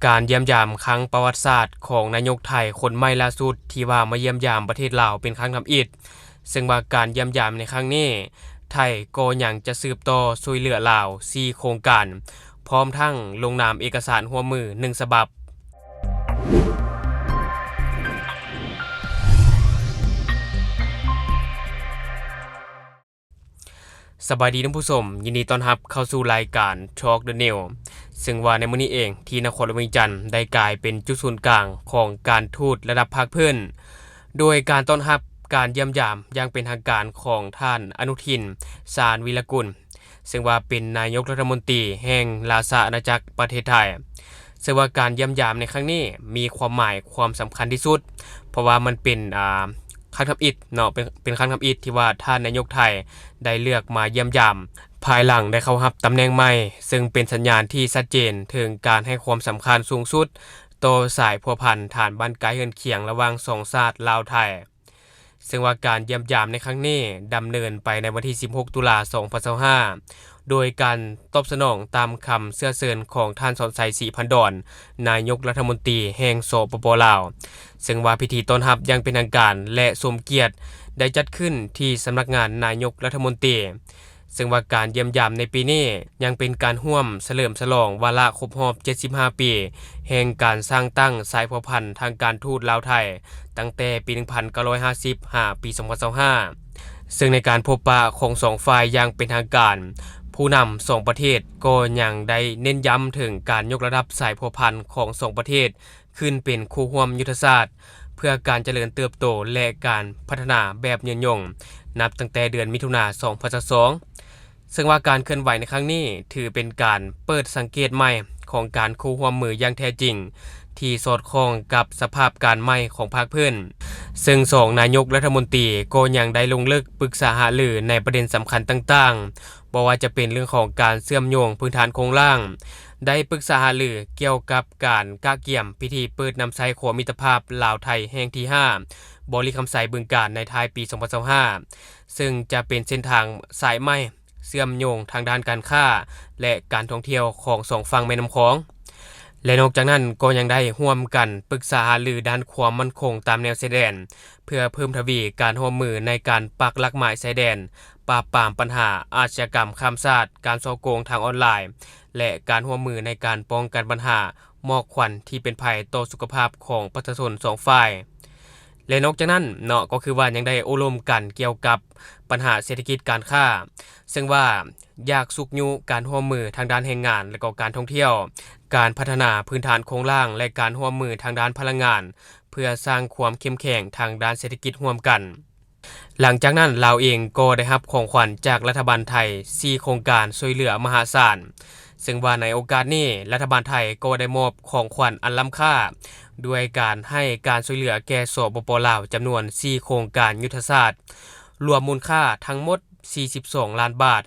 ການຢ້ຽມຢາມຄັ້ງປະຫວັດສາດຂອງນາຍົກໄທຄົນໃໝ່ລ່າສຸດທີ່ວ່າມາຢ້ຽມຢາມປະເທດລາວເປັນຄັ້ງທຳອິດ, ເຊິ່ງວ່າການຢ້ຽມຢາມໃນຄັ້ງນີ້ ໄທກໍຍັງຈະສືບຕໍ່ຊ່ວຍເຫຼືອລາວສີ່ໂຄງການ, ພ້ອມທັງລົງນາມເອກະສານຮ່ວມມືໜຶ່ງສະບັບ. ສະບາຍດີທ່ານຜູ້ຊົມ, ຍິນດີຕ້ອນຮັບເຂົ້າສູ່ລາຍການ Talk the News ເຊິ່ງວ່າໃນມື້ນີ້ເອງທີ່ນະຄອນຫຼວງວຽງຈັນໄດ້ກາຍເປັນຈຸດສູນກາງຂອງການທູດລະດັບພາກພື້ນ, ໂດຍການຕ້ອນຮັບການຢ້ຽມຢາມຢ່າງເປັນທາງການຂອງທ່ານ ອະນຸທິນ ຊານວີລະກຸນ ເຊິ່ງວ່າເປັນນາຍົກລັດຖະມົນຕີແຫ່ງລາຊະອານາຈັກປະເທດໄທ, ເຊິ່ງວ່າການຢ້ຽມຢາມໃນຄັ້ງນີ້ມີຄວາມໝາຍຄວາມສຳຄັນທີ່ສຸດ, ເພາະວ່າມັນເປັນ ອ່າ ຄັ້ງທຳອິດເນາະ, ເປັນ ເປັນຄັ້ງທຳອິດທີ່ວ່າທ່ານນາຍົກໄທໄດ້ເລືອກມາຢ້ຽມຢາມ ພາຍຫຼັງໄດ້ເຂົ້າຮັບຕຳແໜ່ງໃໝ່, ເຊິ່ງເປັນສັນຍານທີ່ຊັດເຈນເຖິງການໃຫ້ຄວາມສຳຄັນສູງສຸດຕໍ່ສາຍພົວພັນຖານບ້ານໃກ້ເຮືອນຄຽງລະຫວ່າງສອງຊາດລາວ-ໄທ. ເຊິ່ງວ່າການຢ້ຽມຢາມໃນຄັ້ງນີ້ດຳເນີນໄປໃນວັນທີສິບຫົກ ຕຸລາ ສອງພັນຊາວຫ້າ ໂດຍການຕອບສະໜອງຕາມຄຳເຊື້ອເຊີນຂອງທ່ານ ສອນໄຊ ສີພັນດອນ ນາຍົກລັດຖະມົນຕີແຫ່ງ ສປປ ລາວ, ເຊິ່ງວ່າພິທີຕ້ອນຮັບຢ່າງເປັນທາງການ ແລະ ສົມກຽດໄດ້ຈັດຂຶ້ນທີ່ສຳນັກງານນາຍົກລັດຖະມົນຕີ. ເຊິ່ງວ່າການຢ້ຽມຢາມໃນປີນີ້ຍັງເປັນການຮ່ວມສະເຫຼີມສະຫຼອງວາລະຄົບຮອບເຈັດສິບຫ້າປີແຫ່ງການສ້າງຕັ້ງສາຍພົວພັນທາງການທູດລາວ-ໄທ ຕັ້ງແຕ່ປີໜຶ່ງພັນເກົ້າຮ້ອຍຫ້າສິບ ຫາປີສອງພັນຊາວຫ້າ ເຊິ່ງໃນການພົບປະຂອງສອງຝ່າຍຢ່າງເປັນທາງການ, ຜູ້ນຳສອງປະເທດກໍຍັງໄດ້ເນັ້ນຢ້ຳເຖິງການຍົກລະດັບສາຍພົວພັນຂອງສອງປະເທດ ຂຶ້ນເປັນຄູ່ຮ່ວມຍຸດທະສາດ ເພື່ອການຈະເລີນເຕີບໂຕ ແລະ ການພັດທະນາແບບຍືນຍົງ ນັບຕັ້ງແຕ່ເດືອນມິຖຸນາ ສອງພັນຊາວສອງ ເຊິ່ງວ່າການເຄື່ອນໄຫວໃນຄັ້ງນີ້ ຖືເປັນການເປີດສັງເກດໃໝ່ຂອງການຄູ່ຮ່ວມມືຢ່າງແທ້ຈິງ ທີ່ສອດຄ່ອງກັບສະພາບການໃໝ່ຂອງພາກພື້ນ, ເຊິ່ງສອງນາຍົກລັດຖະມົນຕີກໍຍັງໄດ້ລົງເລິກປຶກສາຫາລືໃນປະເດັນສຳຄັນຕ່າງໆ, ບໍ່ວ່າຈະເປັນເລື່ອງຂອງການເຊື່ອມໂຍງພື້ນຖານໂຄງລ່າງ, ໄດ້ປຶກສາຫາລືກ່ຽວກັບການກະກຽມພິທີເປີດນຳໃຊ້ຂົວມິດຕະພາບລາວ-ໄທແຫ່ງທີຫ້າ ບໍລິຄຳໄຊ ບຶງການ ໃນທ້າຍປີສອງພັນຊາວຫ້າ ເຊິ່ງຈະເປັນເສັ້ນທາງສາຍໃໝ່ເຊື່ອມໂຍງທາງດ້ານການຄ້າ ແລະ ການທ່ອງທ່ຽວຂອງສອງຝັ່ງແມ່ນ້ຳຂອງ. ແລະ ນອກຈາກນັ້ນກໍຍັງໄດ້ຮ່ວມກັນປຶກສາຫາລືດ້ານຄວາມໝັ້ນຄົງຕາມແນວຊາຍແດນ ເພື່ອເພີ່ມທະວີການຮ່ວມມືໃນການປັກຫຼັກໝາຍຊາຍແດນ, ປາບປາມບັນຫາອາຊະຍາກຳຂ້າມຊາດ, ການສໍ້ໂກງທາງອອນລາຍ ແລະ ການຮ່ວມມືໃນການປ້ອງກັນບັນຫາໝອກຄວັນທີ່ເປັນໄພຕໍ່ສຸຂະພາບຂອງປະຊາຊົນສອງຝ່າຍ. ແລະ ນອກຈາກນັ້ນເນາະ ກໍຄືວ່າຍັງໄດ້ໂອ້ລົມກັນກ່ຽວກັບບັນຫາເສດຖະກິດການຄ້າ, ເຊິ່ງວ່າຢາກຊຸກຍູ້ການຮ່ວມມືທາງດ້ານແຮງງານ ແລະ ກໍການທ່ອງທ່ຽວ, ການພັດທະນາພື້ນຖານໂຄງລ່າງ ແລະ ການຮ່ວມມືທາງດ້ານພະລັງງານ ເພື່ອສ້າງຄວາມເຂັ້ມແຂງທາງດ້ານເສດຖະກິດຮ່ວມກັນ. ຫຼັງຈາກນັ້ນ ລາວເອງກໍໄດ້ຮັບຂອງຂວັນຈາກລັດຖະບານໄທສີ່ໂຄງການຊ່ວຍເຫຼືອມະຫາສານ, ເຊິ່ງວ່າໃນໂອກາດນີ້ ລັດຖະບານໄທກໍໄດ້ມອບຂອງຂວັນອັນລ້ຳຄ່າ ດ້ວຍການໃຫ້ການຊ່ວຍເຫຼືອແກ່ ສປປ ລາວ ຈຳນວນສີ່ໂຄງການຍຸດທະສາດ, ລວມມູນຄ່າທັງໝົດສີ່ສິບສອງລ້ານບາດ.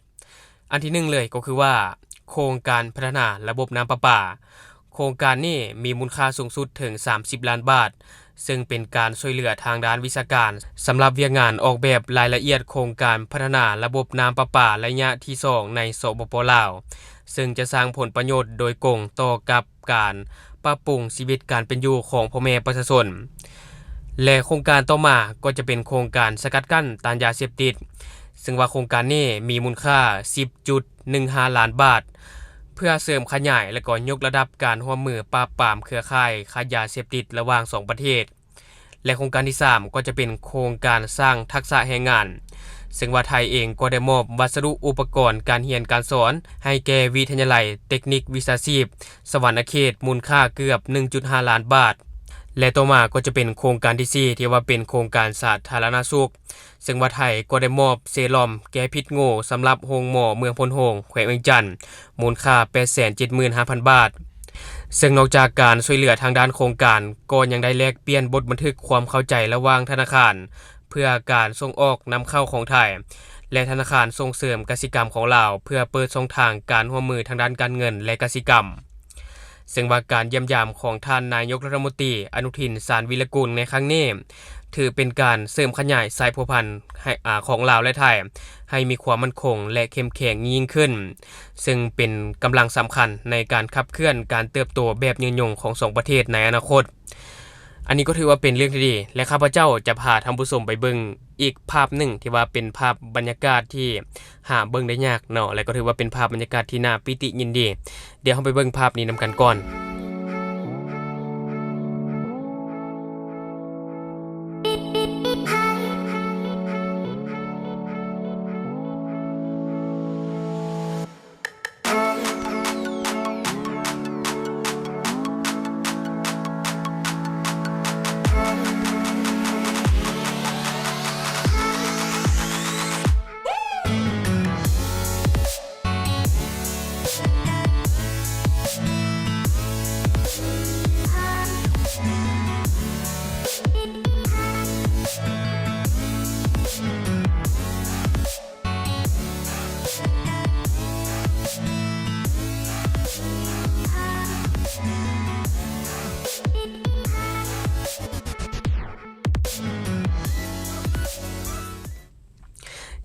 ອັນທີໜຶ່ງເລີຍກໍຄືວ່າ ໂຄງການພັດທະນາລະບົບນ້ຳປະປາ. ໂຄງການນີ້ມີມູນຄ່າສູງສຸດເຖິງສາມສິບລ້ານບາດ, ເຊິ່ງເປັນການຊ່ວຍເຫຼືອທາງດ້ານວິຊາການ ສຳລັບວຽກງານອອກແບບລາຍລະອຽດໂຄງການພັດທະນາລະບົບນ້ຳປະປາໄລຍະທີສອງໃນ ສປປ ລາວ, ເຊິ່ງຈະສ້າງຜົນປະໂຫຍດໂດຍກົງຕໍ່ກັບການປັບປຸງຊີວິດການເປັນຢູ່ຂອງພໍ່ແມ່ປະຊາຊົນ. ແລະ ໂຄງການຕໍ່ມາກໍຈະເປັນໂຄງການສະກັດກັ້ນຕ້ານຢາເສບຕິດ, ເຊິ່ງວ່າໂຄງການນີ້ມີມູນຄ່າສິບຈຸດໜຶ່ງຫ້າລ້ານບາດ, ເພື່ອເສີມຂະຫຍາຍ ແລະ ກໍຍົກລະດັບການຮ່ວມມືປາບປາມເຄືອຂ່າຍຄ້າຢາເສບຕິດລະຫວ່າງສອງປະເທດ. ແລະ ໂຄງການທີສາມກໍຈະເປັນໂຄງການສ້າງທັກສະແຮງງານ, ເຊິ່ງວ່າໄທເອງກໍໄດ້ມອບວັດສະດຸອຸປະກອນການຮຽນການສອນໃຫ້ແກ່ວິທະຍາໄລເຕັກນິກວິຊາຊີບສະຫວັນນະເຂດ ມູນຄ່າເກືອບໜຶ່ງຈຸດຫ້າລ້ານບາດ. ແລະ ຕໍ່ມາກໍຈະເປັນໂຄງການທີສີ່ ທີ່ວ່າເປັນໂຄງການສາທາລະນະສຸກ, ເຊິ່ງວ່າໄທກໍໄດ້ມອບເຊຣອມແກ້ພິດງູສຳລັບໂຮງໝໍເມືອງໂພນໂຮງ ແຂວງວຽງຈັນ ມູນຄ່າແປດແສນເຈັດໝື່ນຫ້າພັນບາດ. ເຊິ່ງນອກຈາກການຊ່ວຍເຫຼືອທາງດ້ານໂຄງການ, ກໍຍັງໄດ້ແລກປ່ຽນບົດບັນທຶກຄວາມເຂົ້າໃຈລະຫວ່າງທະນາຄານເພື່ອການສົ່ງອອກນຳເຂົ້າຂອງໄທ ແລະ ທະນາຄານສົ່ງເສີມກະສິກຳຂອງລາວ ເພື່ອເປີດຊ່ອງທາງການຮ່ວມມືທາງດ້ານການເງິນ ແລະ ກະສິກຳ. ເຊິ່ງວ່າການຢ້ຽມຢາມຂອງທ່ານນາຍົກລັດຖະມົນຕີ ອະນຸທິນ ຊານວີລະກຸນ ໃນຄັ້ງນີ້ ຖືເປັນການເສີມຂະຫຍາຍສາຍພົວພັນໃຫ້ ອາ ຂອງລາວ ແລະ ໄທ ໃຫ້ມີຄວາມໝັ້ນຄົງ ແລະ ເຂັ້ມແຂງຍິ່ງຂຶ້ນ, ເຊິ່ງເປັນກຳລັງສຳຄັນໃນການຂັບເຄື່ອນການເຕີບໂຕແບບຍືນຍົງຂອງສອງປະເທດໃນອະນາຄົດ. ອັນນີ້ກໍຖືວ່າເປັນເລື່ອງທີ່ດີ ແລະ ຂ້າພະເຈົ້າຈະພາທ່ານຜູ້ຊົມໄປເບິ່ງອີກພາບໜຶ່ງ ທີ່ວ່າເປັນພາບບັນຍາກາດທີ່ຫາເບິ່ງໄດ້ຍາກເນາະ ແລະ ກໍຖືວ່າເປັນພາບບັນຍາກາດທີ່ໜ້າປີຕິຍິນດີ. ດຽວເຮົາໄປເບິ່ງພາບນີ້ນຳກັນກ່ອນ.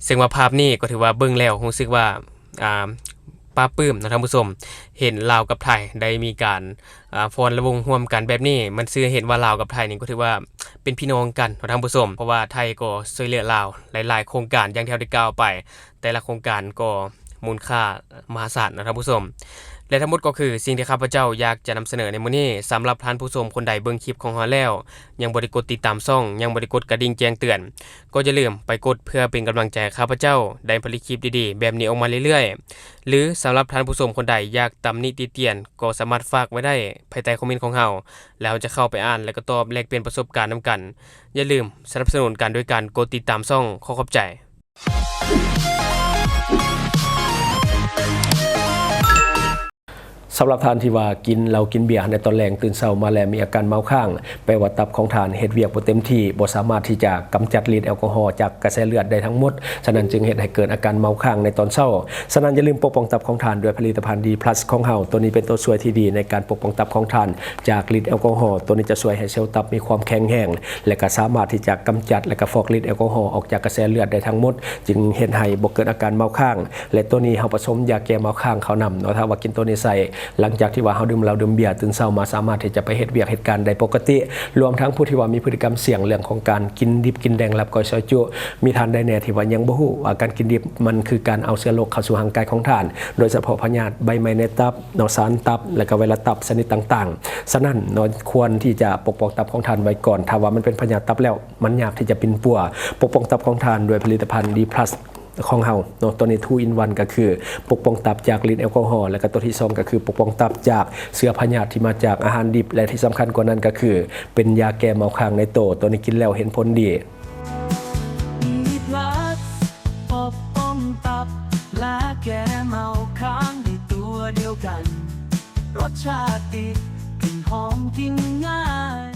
ເຊິ່ງວ່າພາບນີ້ກໍຖືວ່າເບິ່ງແລ້ວຮູ້ສຶກວ່າ ອ່າ ປາບປຶ້ມເນາະທ່ານຜູ້ຊົມ, ເຫັນລາວກັບໄທໄດ້ມີການ ອ່າ ຟ້ອນລະວົງຮ່ວມກັນແບບນີ້ ມັນສື່ໃຫ້ເຫັນວ່າລາວກັບໄທນີ້ກໍຖືວ່າເປັນພີ່ນ້ອງກັນເນາະທ່ານຜູ້ຊົມ, ເພາະວ່າໄທກໍຊ່ວຍເຫຼືອລາວຫຼາຍໆໂຄງການຢ່າງທີ່ເຮົາໄດ້ກ່າວໄປ, ແຕ່ລະໂຄງການກໍມູນຄ່າມະຫາສານເນາະທ່ານຜູ້ຊົມ. ແລະ ທັງໝົດກໍຄືສິ່ງທີ່ຂ້າພະເຈົ້າຢາກຈະນຳສະເໜີໃນມື້ນີ້. ສຳລັບທ່ານຜູ້ຊົມຄົນໃດເບິ່ງຄລິບຂອງເຮົາແລ້ວ ຍັງບໍ່ໄດ້ກົດຕິດຕາມຊ່ອງ, ຍັງບໍ່ໄດ້ກົດກະດິ່ງແຈ້ງເຕືອນ, ກໍຢ່າລືມໄປກົດເພື່ອເປັນກຳລັງໃຈໃຫ້ຂ້າພະເຈົ້າໄດ້ຜະລິດຄລິບດີໆແບບນີ້ອອກມາເລື້ອຍໆ. ຫຼື ສຳລັບທ່ານຜູ້ຊົມຄົນໃດຢາກຕຳໜິຕິຕຽນ ກໍສາມາດຝາກໄວ້ໄດ້ພາຍໃຕ້ຄອມເມັນຂອງເຮົາ, ແລ້ວເຮົາຈະເຂົ້າໄປອ່ານ ແລະ ກໍຕອບແລກປ່ຽນປະສົບການນຳກັນ. ຢ່າລືມສະໜັບສະໜູນກັນໂດຍການກົດຕິດຕາມຊ່ອງ. ຂໍຂອບໃຈ. ສຳລັບທ່ານທີ່ວ່າກິນເຫຼົ້າກິນເບຍໃນຕອນແລງ, ຕື່ນເຊົ້າມາແລ້ວມີອາການເມົາຄ້າງ, ແປວ່າຕັບຂອງທ່ານເຮັດວຽກບໍ່ເຕັມທີ່, ບໍ່ສາມາດທີ່ຈະກຳຈັດລິດແອລກໍຮໍຈາກກະແສເລືອດໄດ້ທັງໝົດ, ສະນັ້ນຈຶ່ງເຮັດໃຫ້ເກີດອາການເມົາຄ້າງໃນຕອນເຊົ້າ. ສະນັ້ນຢ່າລືມປົກປ້ອງຕັບຂອງທ່ານດ້ວຍຜະລິດຕະພັນ ດີພລັສ ຂອງເຮົາ. ໂຕນີ້ເປັນໂຕຊ່ວຍທີ່ດີໃນການປົກປ້ອງຕັບຂອງທ່ານຈາກລິດແອລກໍຮໍ. ໂຕນີ້ຈະຊ່ວຍໃຫ້ເຊວຕັບມີຄວາມແຂງແຮງ ແລະ ກໍສາມາດທີ່ຈະກຳຈັດ ແລະ ກໍຟອກລິດແອລກໍຮໍອອກຈາກກະແສເລືອດໄດ້ທັງໝົດ, ຈຶ່ງເຮັດໃຫ້ບໍ່ເກີດອາການເມົາຄ້າງ. ແລະ ໂຕນີ້ເຮົາປະສົມຢາແກ້ເມົາຄ້າງເຂົ້ານຳເນາະ. ຖ້າວ່າກິນໂຕນີ້ໃສ່ ຫຼັງຈາກທີ່ວ່າເຮົາດື່ມເຫຼົ້າດື່ມເບຍ, ຕື່ນເຊົ້າມາສາມາດທີ່ຈະໄປເຮັດວຽກເຮັດການໄດ້ປົກກະຕິ. ລວມທັງຜູ້ທີ່ວ່າມີພຶດຕິກຳສ່ຽງເລື່ອງຂອງການກິນດິບກິນແດງ ລາບກ້ອຍ ຊອຍຈຸ, ມີທ່ານໃດແດ່ທີ່ວ່າຍັງບໍ່ຮູ້ວ່າການກິນດິບມັນຄືການເອົາເຊື້ອໂລກເຂົ້າສູ່ຮ່າງກາຍຂອງທ່ານ, ໂດຍສະເພາະພະຍາດໃບໄມ້ໃນຕັບເນາະ, ສານຕັບ ແລະ ກໍໄວຣັສຕັບຊະນິດຕ່າງໆ. ສະນັ້ນເນາະ, ຄວນທີ່ຈະປົກປ້ອງຕັບຂອງທ່ານໄວ້ກ່ອນ. ຖ້າວ່າມັນເປັນພະຍາດຕັບແລ້ວ, ມັນຍາກທີ່ຈະປິ່ນປົວ. ປົກປ້ອງຕັບຂອງທ່ານດ້ວຍຜະລິດຕະພັນ ດີພລັສ ຂອງເຮົາເນາະ. ໂຕນີ້ ທູອິນວັນ ກໍຄືປົກປ້ອງຕັບຈາກລິດແອລກໍຮໍ, ແລະ ກໍໂຕທີສອງ ກໍຄືປົກປ້ອງຕັບຈາກເຊື້ອພະຍາດທີ່ມາຈາກອາຫານດິບ, ແລະ ທີ່ສຳຄັນກວ່ານັ້ນກໍຄືເປັນຢາແກ້ເມົາຄ້າງໃນໂຕ. ໂຕນີ້ກິນແລ້ວເຫັນຜົນດີ. ມີພລັສ ປົກປ້ອງຕັບ ແລະ ແກ້ເມົາຄ້າງໃນຕົວດຽວກັນ, ລົດຊາດດີ ກິ່ນຫອມ ກິນງ່າຍ.